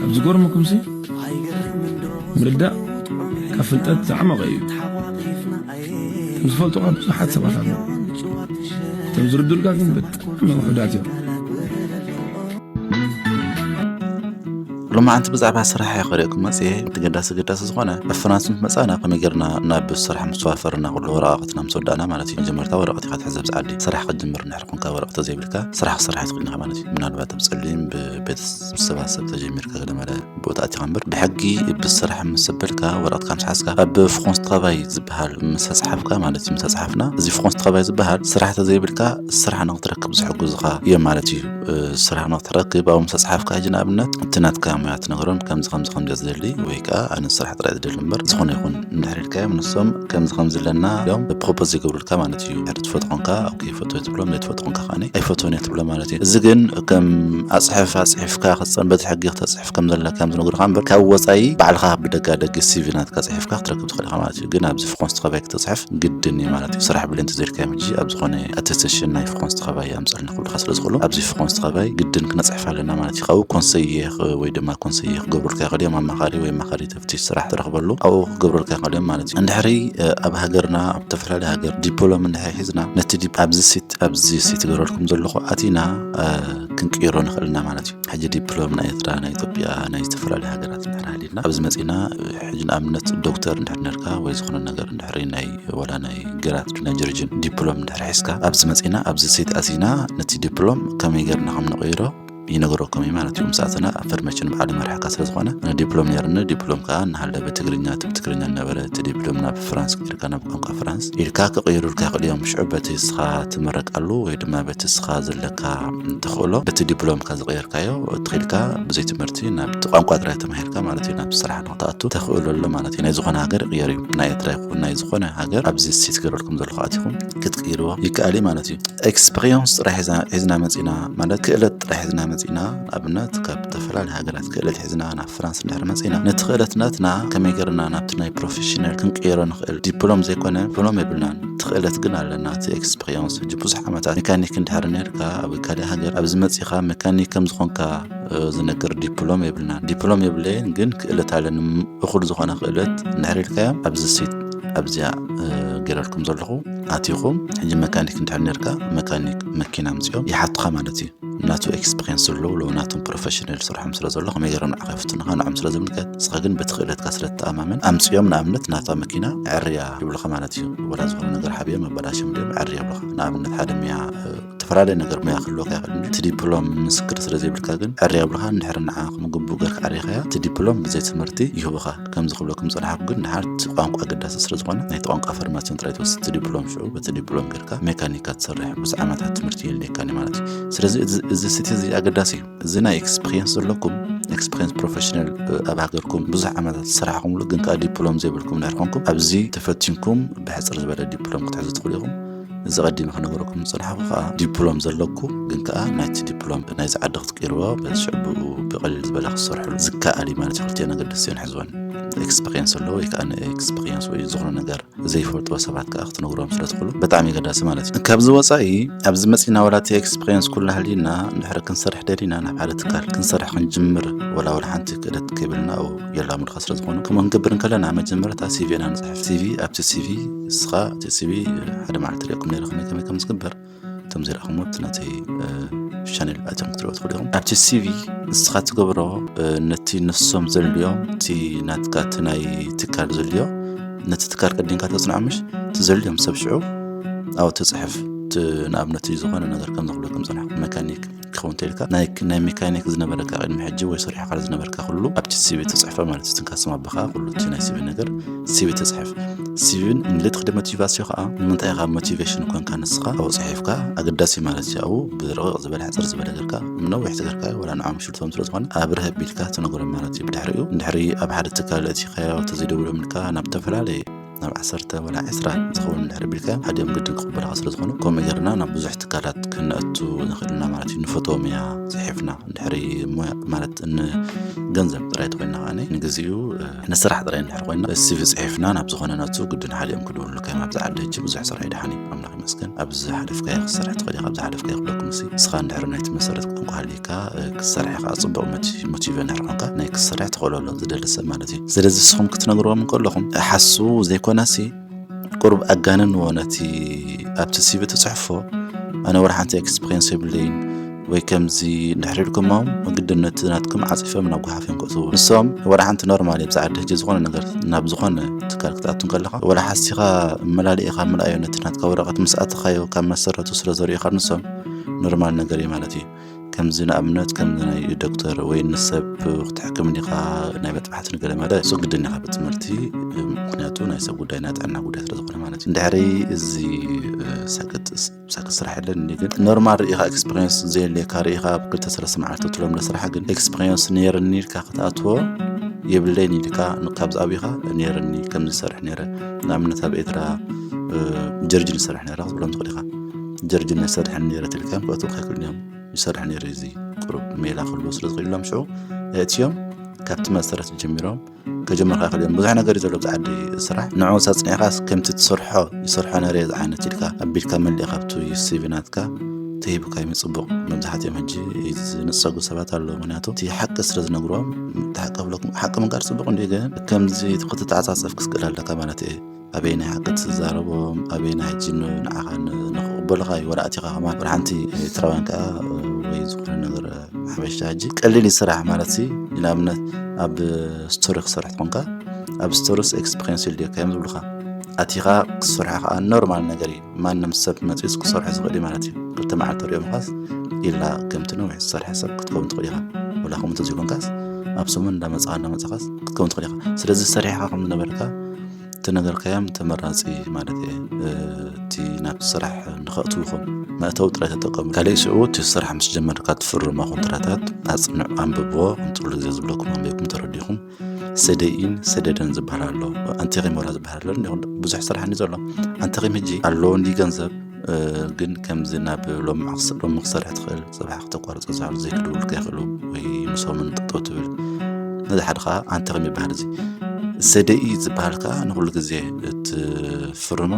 ኣብ ዝገርመኩምሲ፣ ምርዳእ ካብ ፍልጠት ዝዓመቐ እዩ። ከም ዝፈልጡኻ ብዙሓት ሰባት ኣለዉ። እቶም ዝርዱልካ ግን ብጣዕሚ ውሑዳት እዮም። ሎማዓንቲ ብዛዕባ ስራሕ እየ ክርእየኩም መፅየ። እቲ ገዳሲ ገዳሲ ዝኾነ፣ ኣብ ፍራንስ ምስ መፃና ከመይ ጌርና ናብ ስራሕ ምስ ተዋፈርና፣ ኩሉ ወረቃቅትና ምስ ወዳእና ማለት እዩ። መጀመርታ ወረቀት ኢኻ ትሕዝ ኣብዚ ዓዲ። ስራሕ ክትጅምር እንድሕር ኮንካ፣ ወረቀት ዘይብልካ ስራሕ ክስራሕ ኣይትኽእልን ኢኻ ማለት እዩ። ምናልባት ኣብ ፀሊም ብቤት ሰባሰብ ተጀሚርካ ገለ መለ ቦታ ኣቲኻ እምበር፣ ብሕጊ ብስራሕ ምስ ኣበልካ፣ ወረቐትካ ምስ ሓዝካ፣ ኣብ ፍኾንስ ትኻባይ ዝበሃል ምስ ተጻሓፍካ ማለት እዩ። ምስ ተጻሓፍና፣ እዚ ፍኾንስ ትኻባይ ዝበሃል ስራሕ ተዘይብልካ፣ ስራሕ ንክትረክብ ዝሕግዙኻ እዮም ማለት እዩ። እ፣ ስራሕ ንክትረክብ ኣብኡ ምስ ተጻሓፍካ፣ ሕጂ ንኣብነት እቲ ናትካ ሞያ ትነግሮም፣ ከምዚ ከምዚ ከምዚ ዝደሊ፣ ወይ ከዓ ኣነ ስራሕ ጥራይ ዝደሊ እምበር ዝኾነ ይኹን እንድሕር ኢልካዮም፣ ንሶም ከምዚ ከምዚ ኣለና ኢሎም ፕሮፖዝ ይገብሩልካ ማለት እዩ። ድሕሪ ትፈትዎ ኮንካ ኦኬ ይፈትዎ ትብሎም፣ ዘይትፈትዎ ኮንካ ከዓኒ ኣይፈትዎን እየ ትብሎም ማለት እዩ። እዚ ግን ከም ኣፅሕፍ ኣፅሒፍካ ክትፀን በቲ ሕጊ ክተፅሕፍ ከም ዘለካ እዮም ዝነግሩኻ እምበር፣ ካብ ወፃኢ ባዕልኻ ብደጋ ደገ ሲቪ ናትካ ፅሒፍካ ክትረክብ ትኽእል ኢኻ ማለት እዩ። ግን ኣብዚ ፍኾንስ ትኻባይ ክትፅሕፍ ግድን እዩ ማለት እዩ። ስራሕ ብሌን ተዘይልካ ሕጂ ኣብ ዝኾነ ኣተስተሽን ናይ ፍኾንስ ትኻባይ ኣምፀልና ክብልካ ስለ ዝኽእሉ፣ ኣብዚ ፍኾንስ ትኻባይ ግድን ክነፅሕፍ ኣለና ማለት እዩ። ካብኡ ኮንሰየ ኽ-፣ ወይ ድማ ኮንሰየ ክገብሩልካ ይኽእሉ እዮም። ኣማኻሪ ወይ ኣማኻሪ ተፍትሽ ስራሕ ትረኽበሉ ኣብኡ ክገብሩልካ ይኽእሉ እዮም ማለት እዩ። እንድሕሪ፣ እ፣ ኣብ ሃገርና፣ ኣብ ዝተፈላለዩ ሃገር ዲፕሎም እንድሕር ሒዝና፣ ነቲ ዲፕ-፣ ኣብዚ ሲት፣ ኣብዚ ሲት ገረልኩም ዘለኹ ኣቲና፣ እ፣ ክንቅይሮ ንኽእል ኢና ማለት እዩ። ሕጂ ዲፕሎም ናይ ኤርትራ፣ ናይ ኢትዮጵያ፣ ናይ ዝተፈላለዩ ሃገራት እንድሕር ሃሊና፣ ኣብዚ መጺና፣ እ፣ ሕጂ ንኣብነት ዶክተር እንድሕር ነርካ ወይ ዝኾነ ነገር እንድሕር ናይ፣ ዋላ ናይ ግራድ፣ ናይ ጀርጅን ዲፕሎም እንድሕር ሒዝካ፣ ኣብዚ መጺና፣ ኣብዚ ሲት ኣቲና፣ ነቲ ዲፕሎም ከመይ ጌርና ከም ንቕይሮ ይነግረኩም እዩ ማለት እዩ። ምስ ኣተና ኣፈርሜሽን በዓል መርሓካ ስለ ዝኾነ፣ ኣነ ዲፕሎም ነይርኒ፣ ዲፕሎም ከኣ እናሃለበ ትግርኛ፣ እቲ ብትግርኛ እናበለ፣ እቲ ዲፕሎም ናብ ፍራንስ ቀይርካ፣ ናብ ቋንቋ ፍራንስ ኢልካ ክቕይሩልካ ይኽእሉ እዮም። ሽዑ በቲ ንስኻ ትምረቀሉ ወይ ድማ በቲ ንስኻ ዘለካ ተኽእሎ፣ በቲ ዲፕሎምካ ዝቐየርካዮ፣ ትኺድካ ብዘይ ትምህርቲ ናብቲ ቋንቋ ጥራይ ተማሂርካ ማለት እዩ፣ ናብ ስራሕ ንኽትኣቱ ተኽእሎ ኣሎ ማለት እዩ። ናይ ዝኾነ ሃገር ይቕየር እዩ። ናይ ኤርትራ ይኹን ናይ ዝኾነ ሃገር ኣብዚ ሲት ገረልኩም ዘለኹ ኣቲኹም ክትቅይርዎ ይከኣል እዩ ማለት እዩ። ኤክስፒሪየንስ ጥራይ ሒዝና፣ ሒዝና መጺና፣ ማለት ክእለት ጥራይ ሒዝና መጺና፣ ንኣብነት ካብ ዝተፈላለዩ ሃገራት ክእለት ሒዝና ናብ ፍራንስ እንድሕር መጺና፣ ነቲ ክእለት ናትና ከመይ ጌርና ናብቲ ናይ ፕሮፌሽናል ክንቅይሮ ንኽእል? ዲፕሎም ዘይኮነ፣ ዲፕሎም የብልናን። እቲ ክእለት ግን ኣለና፣ እቲ ኤክስፒሪየንስ። ሕጂ ብዙሕ ዓመታት ሜካኒክ እንድሕር ነርካ ኣብ ካልእ ሃገር፣ ኣብዚ መጺኻ ሜካኒክ ከም ዝኾንካ፣ እ፣ ዝነግር ዲፕሎም የብልናን። ዲፕሎም የብለይን፣ ግን ክእለት ኣለኒ፣ እኹል ዝኾነ ክእለት እንድሕር ኢልካዮም፣ ኣብዚ ሲት፣ ኣብዚኣ፣ እ፣ ጌረልኩም ዘለኹ ኣቲኹም፣ ሕጂ መካኒክ እንድሕር ነርካ፣ መካኒክ መኪና ኣምጺኦም ይሓቱኻ ማለት እዩ። ናቱ ኤክስፒሪየንስ ዘለዉ፣ ሎ ናቶም ፕሮፌሽናል ስርሖም ስለ ዘሎ፣ ከመይ ገይሮም ንዓኻ ይፍትኑኻ፣ ንዖም ስለ ዝምልከት፣ ንስኻ ግን በቲ ክእለትካ ስለ ትተኣማመን፣ ኣምጺኦም ንኣብነት ናታ መኪና ዕርያ ይብሉኻ ማለት እዩ። ወላ ዝኾነ ነገር ሓብዮም፣ ኣበላሽዮም ድዮም ዕርያ ይብሉኻ። ንኣብነት ሓደ ሙያ፣ እ፣ ዝተፈላለየ ነገር ሙያ ክህልወካ ይኽእል እንጂ፣ እቲ ዲፕሎም ምስክር ስለ ዘይብልካ ግን ዕርያ ይብሉኻ። እንድሕር ንዓ ከም ግቡእ ገርካ ዓሪኻያ፣ እቲ ዲፕሎም ብዘይ ትምህርቲ ይህቡኻ። ከምዚ ክብለኩም ዝጸናሕኩ ግን፣ ድሓር እቲ ቋንቋ ኣገዳሲ ስለ ዝኾነ፣ ናይቲ ቋንቋ ፎርማሲዮን ጥራይ ትወስድ። እቲ ዲፕሎም ሽዑ፣ በቲ ዲፕሎም ጌርካ ሜካኒካ ትሰርሕ፣ ብዙሕ ዓመታት ትምህርቲ የድልየካኒ ማለት እዩ። ስለዚ እዚ፣ እዚ ስቲ እዚ ኣገዳሲ እዩ። እዚ ናይ ኤክስፒሪየንስ ዘለኩም፣ ኤክስፒሪየንስ ፕሮፌሽናል፣ እ፣ ኣብ ሃገርኩም ብዙሕ ዓመታት ዝሰራሕኩምሉ፣ ግን ከኣ ዲፕሎም ዘይብልኩም እንድሕር ኮንኩም፣ ኣብዚ ተፈቲንኩም ብሕጽር ዝበለ ዲፕሎም ክትሕዙ ትኽእሉ ኢኹም። እዚ ቀዲመ ክነግረኩም ዝጸናሕኩ ከኣ፣ ዲፕሎም ዘለኩም ግን ከኣ ናይቲ ዲፕሎም ናይዚ ዓዲ ክትቅይርዎ፣ በዚ ሽዑ ብኡ ብቐሊል ዝበለ ክትሰርሕሉ ዝከኣል እዩ ማለት እዩ። ክልቲኤን ኣገደስቲ እየን፣ ሕዝወን። ኤክስፒሪየንስ ኣለዎ ወይ ከኣ ንኤክስፒሪየንስ ወይ ዝኾነ ነገር ዘይፈልጥዎ ሰባት ከኣ ክትነግሮም ስለ ትኽእሉ ብጣዕሚ ኣገዳሲ ማለት እዩ። ካብዚ ወጻኢ ኣብዚ መጺና ዋላ እቲ ኤክስፒሪየንስ ኩልና ሃልዩና እንድሕር ክንሰርሕ ደሊና ናብ ሓደ ትካል ክንሰርሕ ክንጅምር ዋላ ዋላ ሓንቲ ክእለት ከይብልና ኣብኡ የላሙድኻ ስለ ዝኾኑ ከምኡ ክንገብር እንከለና መጀመርታ ሲቪ ኢና ንጽሕፍ። ሲቪ ኣብቲ ሲቪ ንስኻ እቲ ሲቪ ሓደ መዓልቲ ሪእኩም ነይረ ከመይ ከመይ ከም ዝግበር እቶም ዘይረኣኹምዎ ኣብቲ ናተይ፣ እ፣ ቻነል ኣትዮም ክትሪእዎ ትኽእሉ ኢኹም። ኣብቲ ሲቪ ንስኻ ትገብሮ፣ እ፣ ነቲ ንሶም ዘልዮም፣ እቲ ናትካ፣ እቲ ናይ ትካል ዘልዮ፣ ነቲ ትካል ቀዲምካ ተጽንዖ ምሽ፣ እቲ ዘልዮም ሰብ ሽዑ ኣብኡ ትጽሕፍ። እቲ ንኣብነት እዩ ዝኾነ ነገር ከም ዝኽብለኩም ዝጸናሕኩም መካኒክ ክኸውን እንተኢልካ፣ ናይ፣ ናይ ሜካኒክ ዝነበረካ ቅድሚ ሕጂ ወይ ሰሪሕካ ዝነበርካ ኩሉ ኣብቲ ሲቪ ትጽሕፎ ማለት እዩ። ትንካ ስም ኣቦኻ፣ ኩሉ እቲ ናይ ሲቪ ነገር ሲቪ ትጽሕፍ። ሲቪን ንልትክ ደ ሞቲቫሲዮ ከኣ ንምንታይ ኢኻ ሞቲቬሽን ኮንካ ንስኻ ኣብኡ ጽሒፍካ ኣገዳሲ ማለት እዩ። ኣብኡ ብርቕቕ ዝበለ ሕጽር ዝበለ ጌርካ ነዊሕ ትገርካ ወላ ንዓም ሽልቶም ስለ ዝኾነ ኣብርህ ኣቢልካ ትነግሮም ማለት እዩ። ብድሕሪኡ እንድሕሪ ኣብ ሓደ ትካል እቲ ኸያው ተዘይደውሎም ኢልካ ናብ ዝተፈላለየ ናብ ዓሰርተ ወላ ዕስራ ዝኸውን እንድሕር ቢልካ፣ ሓዲኦም ግድን ክቕበልኻ ስለ ዝኾኑ፣ ከምኡ ጌርና ናብ ብዙሕ ትካላት ክነእቱ ንኽእልና ማለት እዩ። ንፎቶ ሙያ ጽሒፍና እንድሕሪ ሙያ ማለት ንገንዘብ ጥራይ ተኾይና ከዓኒ ንግዚኡ፣ እ፣ ንስራሕ ጥራይ እንድሕር ኮይና፣ ሲቪ ጽሒፍና ናብ ዝኾነ ነእቱ ግድን ሓዲኦም ክድውሉልካ እዮም። ኣብዚ ዓዲ ሕጂ ብዙሕ ስራሕ ይደሓን እዩ። ኣምላኽ ይመስገን። ኣብ ዝሓለፍካዮ ክትሰርሕ ትኽእል ኢኻ። ኣብ ዝሓለፍካዮ ክብለኩም፣ እሲ ንስኻ እንድሕር ናይቲ መሰረት ቋንቋ ሃልይካ፣ እ፣ ክትሰርሕ ኢኻ። ጽቡቕ ሞቲ-፣ ሞቲቭ እንድሕር ኮንካ፣ ናይ ክትሰርሕ ትኽእሎ ኣሎ ዝደሊ ሰብ ማለት እዩ። ስለዚ ንስኹም ክትነግርዎም እንከለኹም፣ ሓስቡ ዘይኮነሲ፣ ቁሩብ ኣጋንንዎ ነቲ ኣብቲ ሲቪ ትጽሕፎ። ኣነ ወላ ሓንቲ ኤክስፒሪየንስ የብለይን ወይ ከምዚ እንድሕር ኢልኩሞም፣ ግድን ነቲ ናትኩም ዓጺፎም ናብ ጓሓፍ እዮም ከእትዎ። ንሶም ወላ ሓንቲ ኖርማል እዮም። ኣብዚ ዓዲ ሕጂ ዝኾነ ነገር ናብ ዝኾነ ትካል ክትኣቱ እንከለኻ፣ ወላ ሓሲኻ መላሊእኻ ምልኣዮ፣ ነቲ ናትካ ወረቐት ምስ ኣተኻዮ ካብ መሰረቱ ስለ ዘርእዩኻ፣ ንሶም ኖርማል ነገር እዩ ማለት እዩ። ከምዚ ንኣብነት ከምዚ ናይ ዶክተር ወይ ንሰብ ክትሕክም ዲኻ፣ ናይ መጥባሕቲ ንገለ ማለት፣ እሱ ግድን ኢኻ ብትምህርቲ፣ ምኽንያቱ ናይ ሰብ ጉዳይ ናይ ጥዕና ጉዳይ ስለ ዝኾነ ማለት እዩ። እንድሕሪ እዚ፣ እ፣ ሳክት ሳክት ስራሕ የለን እንዲ፣ ግን ኖርማል ርኢኻ ኤክስፒሪየንስ ዘየልየካ ርኢኻ ኣብ ክልተ ሰለስተ መዓልቲ ትሎም ለስራሕ፣ ግን ኤክስፒሪየንስ ነይርኒ ኢልካ ክትኣትዎ የብለይን ኢልካ፣ ካብዚ ኣብኻ ነይርኒ ከምዚ ሰርሕ ነይረ፣ ንኣብነት ኣብ ኤርትራ፣ እ፣ ጀርጅን ሰርሕ ነይረ ክትብሎም ትኽእል ኢኻ። ጀርጅን ሰርሕ ነይረ ትልካም ክኣትዉ ከይክእሉ እዮም። ይሰርሕ ነይሩ እዚ ቁሩብ ሜላ ክህልዎ ስለ ዝኽእል ኢሎም ሽዑ የእትዮም። ካብቲ መሰረት ጀሚሮም ከጀምርካ ይኽእል እዮም። ብዙሕ ነገር እዩ ዘሎ ኣብዚ ዓዲ ስራሕ። ንዕኡ ኣጽኒዕካስ ከምቲ ትሰርሖ ይሰርሖ ነይረ እዚ ዓይነት ኢልካ ኣቢልካ መሊእ ካብቲ ሲቪ ናትካ ተሂቡካ እዩ ጽቡቕ። መብዛሕትኦም ሕጂ ዝንጸጉ ሰባት ኣለዉ። ምኽንያቱ እቲ ሓቂ ስለ ዝነግሮም፣ እቲ ሓቂ ክብለኩም፣ ሓቂ ምንጋር ጽቡቕ እንድዩ፣ ግን ከምዚ ክትተዓጻጸፍ ክትክእል ኣለካ ማለት እየ። ኣበየናይ ሓቂ ትዛረቦም፣ ኣበየናይ ሕጂ ን-፣ ንዓኻ ን-፣ ንኽቕበሉኻ እዩ። ወላ ኣቲኻ ከማን ወላ ሓንቲ ኤርትራውያን ከኣ ወይ ዝኾነ ነገር ሓበሻ ሕጂ ቀሊል እዩ ስራሕ ማለት ሲ። ንኣብነት ኣብ ስቶሪ ክሰርሕ ትኾንካ፣ ኣብ ስቶሪስ ኤክስፒሪየንስ ይልድየካ እዮም ዝብሉኻ። ኣቲኻ ክትሰርሖ ከኣ ኖርማል ነገር እዩ። ማንም ሰብ መጺኡስ ክሰርሖ ዝኽእል እዩ ማለት እዩ። ክልተ መዓልቲ ሪኦምኻስ ኢላ ከምቲ ነዊሕ ዝሰርሐ ሰብ ክትከውን ትኽእል ኢኻ። ወላ ከምኡ እንተዘይኮንካስ ኣብ ሰሙን እንዳመጻኻ እንዳመጻኻስ ክትከውን ትኽእል ኢኻ። ስለዚ ሰሪሕኻ ከም ዝነበርካ ተነገርካዮም ተመራጺ ማለት እየ። እ፣ እቲ ናብቲ ስራሕ ንኸእትውኹም መእተዊ ጥራይ ተጠቀሙ። ካልእ ሽዑ እቲ ስራሕ ምስ ጀመርካ ትፍርሞ ኮንትራታት ኣጽንዕ፣ ኣንብብዎ። ከምቲ ኩሉ ግዜ ዝብለኩም ኣንቢብኩም ተረዲኹም። ሰደኢን ሰደደን ዝበሃል ኣሎ። ኣንቴሪም ወላ ዝበሃል ኣሎ። እንዲኹም ብዙሕ ስራሕ እንዲ ዘሎ። ኣንቴሪም ሕጂ ኣለዎ እንዲ ገንዘብ፣ እ፣ ግን ከምዚ ናብ ሎሚ ክስ-፣ ሎሚ ክሰርሕ ትኽእል፣ ጽባሕ ክተቋርጾ ዝኽእል፣ ዘይክድውልካ ይኽእሉ ወይ ምሶምን ጠጠው ትብል። ነዚ ሓደ ኸኣ ኣንቴሪም ይበሃል። እዚ ሰደኢ ዝበሃል ከኣ ንኹሉ ግዜ እትፍርሞ፣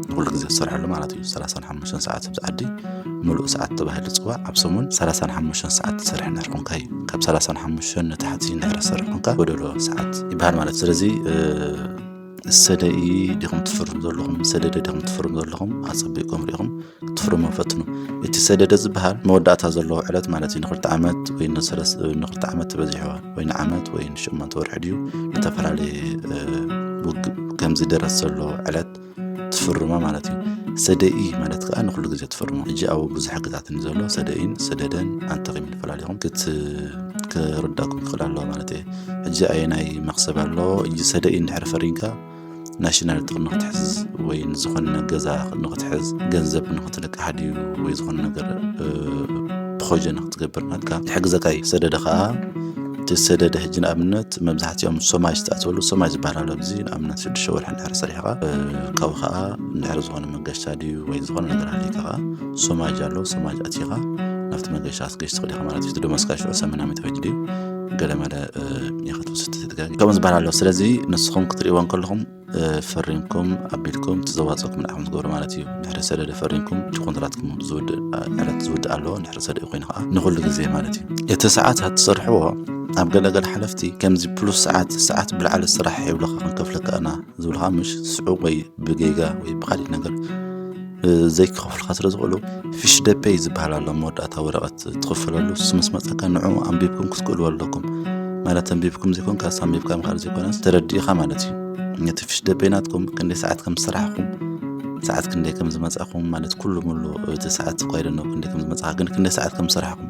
ንኹሉ ግዜ ትሰርሐሉ ማለት እዩ። ሰላሳን ሓሙሽተን ሰዓት ኣብዚ ዓዲ ምሉእ ሰዓት ተባሂሉ ዝጽዋዕ፣ ኣብ ሰሙን ሰላሳን ሓሙሽተን ሰዓት ትሰርሕ እንድሕር ኮንካ እዩ። ካብ ሰላሳን ሓሙሽተን ንታሕቲ እንድሕር ትሰርሕ ኮንካ ጎደሎ ሰዓት ይበሃል ማለት። ስለዚ፣ እ፣ ሰደኢ ዲኹም ትፍርሙ ዘለኹም፣ ሰደደ ዲኹም ትፍርሙ ዘለኹም፣ ኣጸቢቕኩም ርኢኹም ክትፍርሙ ፈትኑ። እቲ ሰደደ ዝበሃል መወዳእታ ዘለዎ ዕለት ማለት እዩ። ንኽልተ ዓመት ወይ ንሰለስ-፣ ንኽልተ ዓመት ተበዚሕዋ ወይ ንዓመት ወይ ንሸሞንተ ወርሒ ድዩ፣ ዝተፈላለየ፣ እ፣ ውግእ ከምዚ ደረስ ዘሎ ዕለት ትፍርሞ ማለት እዩ። ሰደኢ ማለት ከኣ ንኹሉ ግዜ ትፍርሞ። ሕጂ ኣብኡ ብዙሕ ሕግታት እዩ ዘሎ። ሰደኢን ሰደደን ኣንተቂም ፈላሊኹም ክት-፣ ክርዳኩም ይኽእል ኣለዎ ማለት እየ። ሕጂ ኣየናይ መኽሰብ ኣሎ? ሕጂ ሰደኢ እንድሕር ፈሪንካ ናሽናል ጥቕሚ ንክትሕዝ ወይ ንዝኾነ ገዛ ንክትሕዝ ገንዘብ ንክትልቃሕ ድዩ ወይ ዝኾነ ነገር፣ እ፣ ፕሮጀ ንክትገብር ናትካ ይሕግዘካ እዩ። ሰደደ ከኣ እቲ ሰደደ ሕጂ ንኣብነት መብዛሕትኦም ሶማጅ ዝተኣትወሉ ሶማጅ ዝበሃል ኣሎ። ኣብዚ ንኣብነት ሽዱሽተ ወርሒ እንድሕር ሰሪሕኻ፣ እ፣ ካብኡ ከኣ እንድሕር ዝኾነ መገሻ ድዩ ወይ ዝኾነ ነገር ሃልዩካ ከኣ ሶማጅ ኣሎ። ሶማጅ ኣቲኻ ናብቲ መገሻ ክትገሽ ትኽእል ኢኻ ማለት እዩ። እቲ ደሞዝካ ሽዑ ሰማንያ ሚእቲ ሕጂ ድዩ ገለመለ፣ እ፣ ኢኻ ትውስድ ትትጋገ። ከምኡ ዝበሃል ኣሎ። ስለዚ ንስኹም ክትርእይዎ እንከለኹም፣ እ፣ ፈሪምኩም ኣቢልኩም እቲ ዘዋጽኣኩም ንዓኹም ትገብሩ ማለት እዩ። እንድሕሪ ሰደደ ፈሪምኩም እቲ ኮንትራትኩም ዝውድእ፣ እ፣ ዕለት ዝውድእ ኣለዎ። እንድሕሪ ሰደደ ኮይኑ ከኣ ንኹሉ ግዜ ማለት እዩ። እቲ ሰዓታት ትሰርሕዎ ኣብ ገለገለ ሓለፍቲ ከምዚ ፕሉስ ሰዓት፣ ሰዓት ብላዕሊ ስራሕ ይብለኻ ክንከፍለካ ኢና ዝብልኻ ምሽ ስዑ ወይ ብጌጋ ወይ ብኻሊእ ነገር፣ እ፣ ዘይክኸፍልካ ስለ ዝኽእሉ ፊሽ ደፔይ ዝበሃል ኣሎ መወዳእታ ወረቐት ትኽፈለሉ። እሱ ምስ መጸካ ንዕኡ ኣንቢብኩም ክትክእልዎ ኣለኩም። ማለት ኣንቢብኩም ዘይኮንካስ ኣንቢብካ ምኻድ ዘይኮነስ ተረዲእኻ ማለት እዩ። ነቲ ፊሽ ደፔይ ናትኩም ክንደይ ሰዓት ከም ዝሰራሕኹም፣ ሰዓት ክንደይ ከም ዝመጻኹም ማለት ኩሉ ሙሉ እቲ ሰዓት እኳ ኣይደኖ ክንደይ ከም ዝመጻኻ ግን ክንደይ ሰዓት ከም ዝሰራሕኩም፣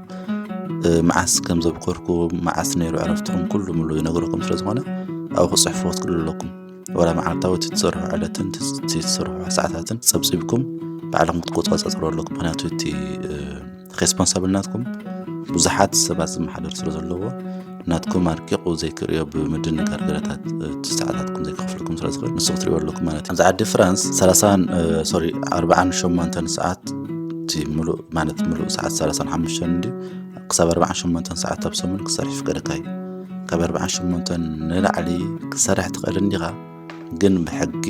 እ፣ መዓስ ከም ዘብኮርኩም፣ መዓስ ነይሩ ዕረፍትኹም ኩሉ ሙሉ ይነግረኩም ስለ ዝኾነ ኣብኡ ክጽሕፍዎ ክትክእሉ ኣለኩም። ወላ መዓልታዊ እቲ ትሰርሑ ዕለትን እቲ፣ እቲ ትሰርሑ ሰዓታትን ጸብጺብኩም ባዕልኹም ክትቆጻጸሩ ኣለኩም። ምኽንያቱ እቲ፣ እ፣ ሬስፖንሳብል ናትኩም ብዙሓት ሰባት ዝመሓደር ስለ ዘለዎ ናትኩም ኣርቂቑ ዘይክርእዮ ብምድንጋር ገለታት እቲ ሰዓታትኩም ዘይክፍልኩም ስለ ዝኽእል ንሱ ክትርእዮ ኣለኩም ማለት እዩ። ኣብዚ ዓዲ ፍራንስ ሰላሳን ሶሪ ኣርባዓን ሸሞንተን ሰዓት እቲ ምሉእ ማለት ምሉእ ሰዓት ሰላሳን ሓሙሽተን እንዲ ክሳብ ኣርባዓን ሸሞንተን ሰዓት ኣብ ሰሙን ክሰርሕ ይፍቀደካ እዩ። ካብ ኣርባዓን ሸሞንተን ንላዕሊ ክሰርሕ ትኽእል እንዲኻ፣ ግን ብሕጊ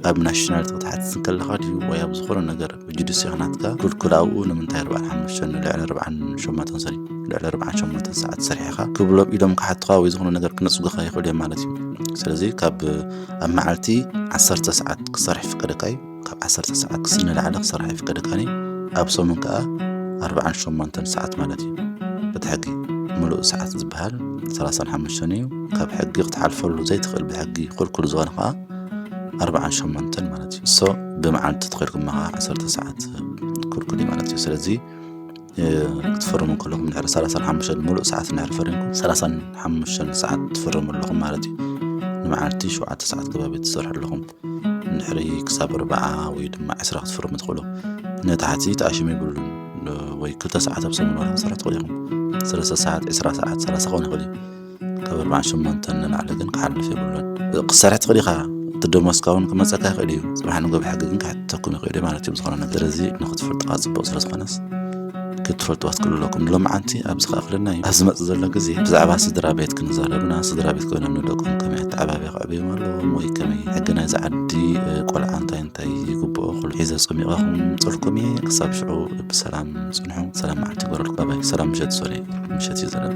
ኣብ ናሽናሊቲ ክትሓትት ከለኻ ድዩ ወይ ኣብ ዝኾነ ነገር ብጁዲስ ኢኻ ናትካ ክልኩል ኣብኡ ንምንታይ ኣርባዓን ሓሙሽተን ልዕሊ ኣርባዓን ሸሞንተን ሰሪ ልዕሊ ኣርባዓን ሸሞንተን ሰዓት ሰሪሕኻ ክብሎም ኢዶም ክሓትኻ ወይ ዝኾነ ነገር ክነጽጉኻ ይኽእሉ እዮም ማለት እዩ። ስለዚ ካብ ኣብ መዓልቲ ዓሰርተ ሰዓት ክሰርሕ ይፍቀደካ እዩ። ካብ ዓሰርተ ሰዓት ክስ ንላዕሊ ክሰርሕ ይፍቀደካኒ። ኣብ ሰሙን ከኣ ኣርባዓን ሸሞንተን ሰዓት ማለት እዩ። በቲ ሕጊ ምሉእ ሰዓት ዝበሃል ሰላሳን ሓሙሽተን እዩ። ካብ ሕጊ ክትሓልፈሉ ዘይትኽእል ብሕጊ ክልኩል ዝኾነ ከኣ ኣርባዓን ሸሞንተን ማለት እዩ። እሶ ብመዓልቲ ተኸድኩም ከኣ ዓሰርተ ሰዓት ክልኩል እዩ ማለት እዩ። ስለዚ ክትፈርሙ ከለኹም ድሕሪ ሰላሳን ሓሙሽተን ምሉእ ሰዓት ድሕሪ ፈሪምኩም ሰላሳን ሓሙሽተን ሰዓት ትፈርሙ ኣለኹም ማለት እዩ። ንመዓልቲ ሸውዓተ ሰዓት ከባቢ ትሰርሑ ኣለኹም። ድሕሪ ክሳብ ኣርባዓ ወይ ድማ ዕስራ ክትፍርሙ ትኽእሉ። ንታሕቲ ተኣሽሙ የብሉን። ወይ ክልተ ሰዓት ኣብ ሰሙን ዋላ ክትሰርሑ ትኽእሉ ኢኹም። ሰለስተ ሰዓት፣ ዕስራ ሰዓት፣ ሰላሳ ክኸውን ይኽእል እዩ። ካብ ኣርባዓን ሸሞንተን ንላዕሊ ግን ክሓልፍ የብሉን። ክትሰርሕ ትኽእል ኢኻ። እቲ ደሞዝካ እውን ክመፀካ ይኽእል እዩ። ፅባሕ ንግሆ ብሕጊ ግን ክሕተኩም ይኽእል እዩ ማለት እዩ። ዝኾነ ነገር ስለዚ ንክትፈልጥዋ ፅቡቅ ስለ ዝኾነስ ክትፈልጥዋ ትኽእሉ ኣለኩም። ሎማዓንቲ ኣብዚ ከኣኽለና እዩ። ኣብ ዝመፅእ ዘሎ ግዜ ብዛዕባ ስድራ ቤት ክንዛረብና፣ ስድራ ቤት ኮይኖም ንደቆም ከመይ ኣተዓባብያ ከዕብዮም ኣለዎም ወይ ከመይ ሕጊ ናይዚ ዓዲ ቆልዓ እንታይ እንታይ ይግብኦ ኩሉ ሒዘ ፀሚቐ ክምፅልኩም እየ። ክሳብ ሽዑ ብሰላም ፅንሑ። ሰላም መዓልቲ ይግበረልኩም። ባባይ። ሰላም ምሸት። ሶሪ ምሸት እዩ ዘለና።